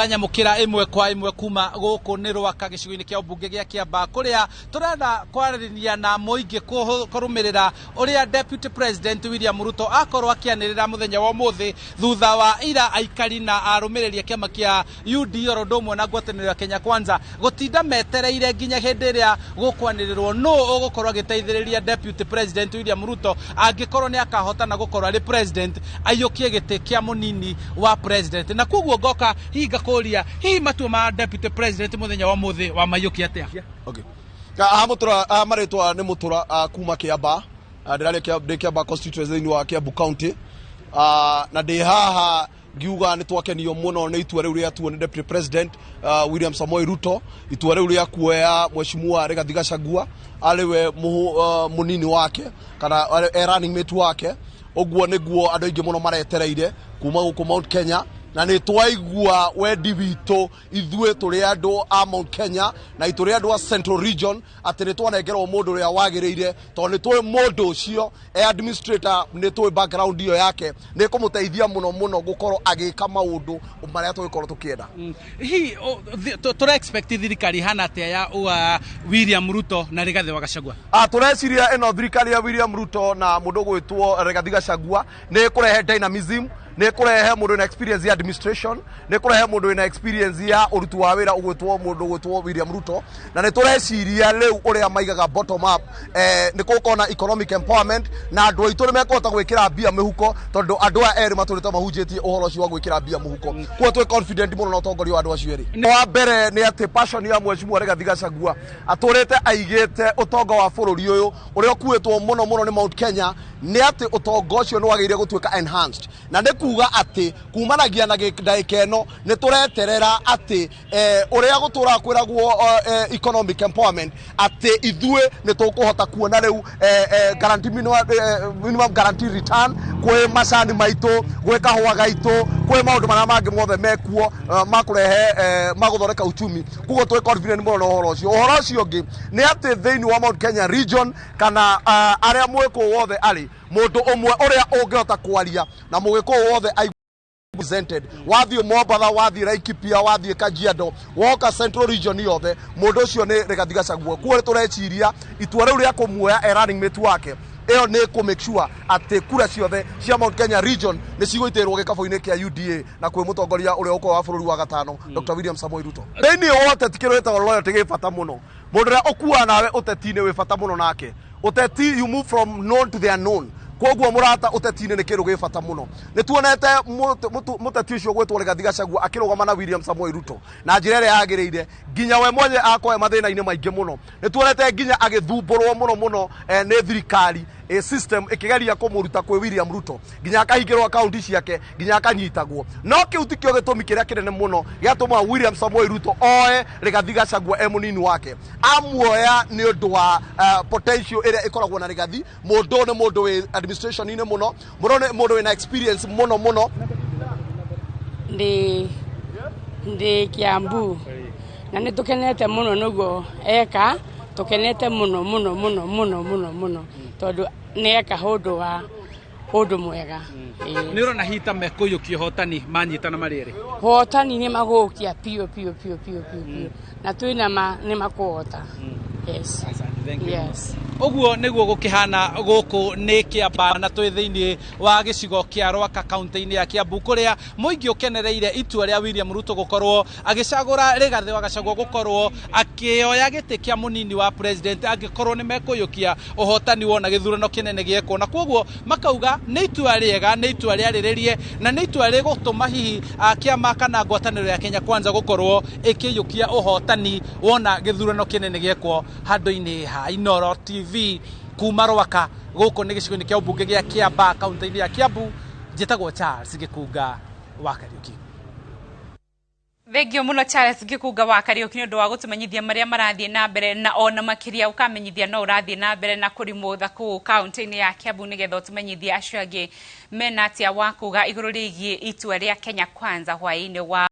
Nyamũkĩra ĩmwe kwa ĩmwe kuma gũkũ nĩ Rwaka gĩcigo-inĩ kĩa ũmbunge gĩa Kĩambaa, kũrĩa tũrenda kwarĩrĩria na mũingĩ kũrũmĩrĩra ũrĩa Deputy President William Ruto akorwo akĩanĩrĩra mũthenya wa ũmũthĩ, thutha wa ira aikari na arũmĩrĩri a kĩama kĩa UDA oro ũndũ ũmwe na ngwatanĩro ya Kenya Kwanza gũtinda metereire nginya hĩndĩ ĩrĩa gũkwanĩrĩrwo nũ ũgũkorwo agĩteithĩrĩria Deputy President William Ruto angĩkorwo nĩ akahotana gũkorwo arĩ president, aiyũkie gĩtĩ kĩa mũnini wa president. Na koguo ngoka hihi ngakũria, hihi matua ma Deputy President mũthenya wa ũmũthĩ wamaiyũkia atĩa? Okay. Haha Mũtũra, haha marĩtwa nĩ Mũtũra kuma Kĩamba. Ndĩraria ndĩ Kĩamba constituency thĩinĩ wa Kiambu County. Na ndĩ haha ngiuga nĩ twakenio mũno nĩ itua rĩu rĩatuo nĩ Deputy President William Samoei Ruto, itua rĩu rĩa kuoya Mheshimiwa Rigathi Gachagua arĩ we mũnini wake kana e running mate wake. Ũguo nĩguo andũ aingĩ mũno maretereire kuma gũkũ Mount Kenya, na nĩ twaigua wendi witũ ithuĩ tũrĩ andũ a Mount Kenya na tũrĩ andũ a Central Region atĩ nĩ twanengerwo mũndũ ũrĩa wagĩrĩire, tondũ nĩ tũĩ mũndũ ũcio e administrator, nĩ tũĩ background ĩyo yake nĩ ĩkũmũteithia mũno mũno gũkorwo agĩka maũndũ marĩa tũgĩkorwo tũkĩenda. Hihi tũra expect thirikari ihana atĩa ya William Ruto na Rigathi wa Gachagua? Tũreciria ĩno thirikari ya William Ruto na mũndũ ũgwĩtwo Rigathi Gachagua nĩ ĩkũrehe dynamism, nĩ ĩkũrehe mũndũ wĩna experience ya administration, nĩ ĩkũrehe mũndũ wĩna experience ya ũruti wa wĩra ũgwĩtwo mũndũ ũgwĩtwo William Ruto. Na nĩ tũreciria rĩu ũrĩa maigaga bottom up, nĩ gũkorwo na economic empowerment na andũ aitũ nĩ mekũhota gwĩkĩra mbia mĩhuko, tondũ andũ aya erĩ matũrĩte mahunjĩtie ũhoro ũcio wa gwĩkĩra mbia mũhuko. Koguo twĩ confident mũno na ũtongoria wa andũ acio erĩ. Wa mbere nĩ atĩ passion ya Mheshimiwa Rigathi Gachagua, atũrĩte aigĩte ũtonga wa bũrũri ũyũ ũrĩa ũkuĩtwo mũno mũno nĩ Mount Kenya, nĩ atĩ ũtonga ũcio nĩ wagĩrĩire gũtuĩka enhanced, na nĩ kuga atĩ kumanagia na ndagĩka ĩno nĩ tũreterera atĩ ũrĩa gũtũraga kwĩragwo economic empowerment, atĩ ithuĩ nĩ tũkũhota kuona rĩu guarantee minimum guarantee return kwĩ macani maitũ, gwĩ kahũa gaitũ, kwĩ maũndũ marĩa mangĩ mothe mekuo makũrehe magũthondeka uchumi. Koguo twĩ confident mũno na ũhoro ũcio. Ũhoro ũcio ũngĩ nĩ atĩ thĩinĩ wa Mount Kenya region kana arĩa mwĩkũ wothe arĩ mũndũ ũmwe ũrĩa ũngĩhota kwaria na mũgĩkũyũ wothe represented, wathiĩ Mombatha, wathiĩ Laikipia, wathiĩ Kajiado, woka Central Region yothe, mũndũ ũcio nĩ Rigathi Gachagua. Kuo nĩ tũreciria itua rĩu rĩa kũmuoya e running mate wake, ĩyo nĩ kũ make sure atĩ kura ciothe cia Mount Kenya region nĩ cigũitĩrwo gĩkabũ-inĩ kĩa UDA na kwĩ mũtongoria ũrĩa ũkorwo wa bũrũri wa gatano, Dr. William Samoei Ruto. Thĩinĩ wa ũteti kĩndũ gĩtagwo loyalty gĩ bata mũno. Mũndũ ũrĩa ũkuaga nawe ũteti-inĩ wĩ bata mũno nake. Ũteti, you move from known to the unknown, koguo mũrata ũteti-inĩ nĩ kĩndũ gĩ bata mũno. Nĩ tuonete mũteti ũcio gwĩtwo Rigathi Gachagua akĩrũgama na William Samoei Ruto na njĩra ĩrĩa yagĩrĩire, nginya we mwenye akorwo mathĩna-inĩ maingĩ mũno. Nĩ tuonete nginya agĩthumbũrwo mũno mũno nĩ thirikari system ĩkĩgeria kũmũruta kwĩ William Ruto, nginya akahingĩrwo akaunti ciake, nginya akanyitagwo, no kĩu tikĩo gĩtũmi kĩrĩa kĩnene mũno gĩatũma William Samoei Ruto oe Rigathi Gachagua e mũnini wake. Amuoya nĩ ũndũ wa potential ĩrĩa ĩkoragwo na Rigathi. Mũndũ nĩ mũndũ wĩ administration-inĩ mũno mũno, nĩ mũndũ wĩna experience mũno mũno. Ndĩ Kiambu na nĩ tũkenete mũno nĩguo eka, tũkenete mũno mũno mũno mũno mũno mũno, tondũ nĩ eka ũndũ wa ũndũ mwega. Ĩĩ. Nĩ ũrona hita mekũiyũkia ũhotani manyitana marĩ erĩ? Hotani nĩ magũkia piũ piũ piũ piũ piũ piũ, na twĩna ma nĩ makũhota. Yes. Asante, thank you. Yes. Ũguo nĩguo gũkĩhana gũkũ nĩ Kĩamba, na twĩ thĩinĩ wa gĩcigo kĩa Rwaka kaunti-inĩ ya Kiambu, kũrĩa mũingĩ ũkenereire itua rĩa William Ruto gũkorwo agĩcagũra Rigathi wa Gachagua gũkorwo akĩoya gĩtĩ kĩa mũnini wa president angĩkorwo nĩ mekũiyũkia ũhotani wona gĩthurano kĩnene gĩekwo. Na koguo makauga nĩ itua rĩega, nĩ itua rĩarĩrĩrie, na nĩ itua rĩgũtũma hihi kĩama kana ngwatanĩro ya Kenya Kwanza gũkorwo ĩkĩiyũkia ũhotani wona gĩthurano kĩnene gĩekwo. Handũ-inĩ ha Inooro TV kuma Rwaka, gũkũ nĩ gĩcigo-inĩ kĩa ũmbunge gĩa Kĩamba kaunti-inĩ ya Kiambu, njĩtagwo Charles Gĩkunga wa Kariũki. Thengio muno, Charles Gĩkunga wa Kariũki, nĩ ũndũ wa gũtũmenyithia marĩa marathiĩ na mbere, na ona makĩria ũkamenyithia no ũrathiĩ na mbere na kũrimũtha kũu kaunti-inĩ ya Kiambu, nĩgetha ũtũmenyithie acio angĩ mena atĩa wa kuga igũrũ rĩgiĩ itua rĩa Kenya Kwanza hwaĩ-inĩ wa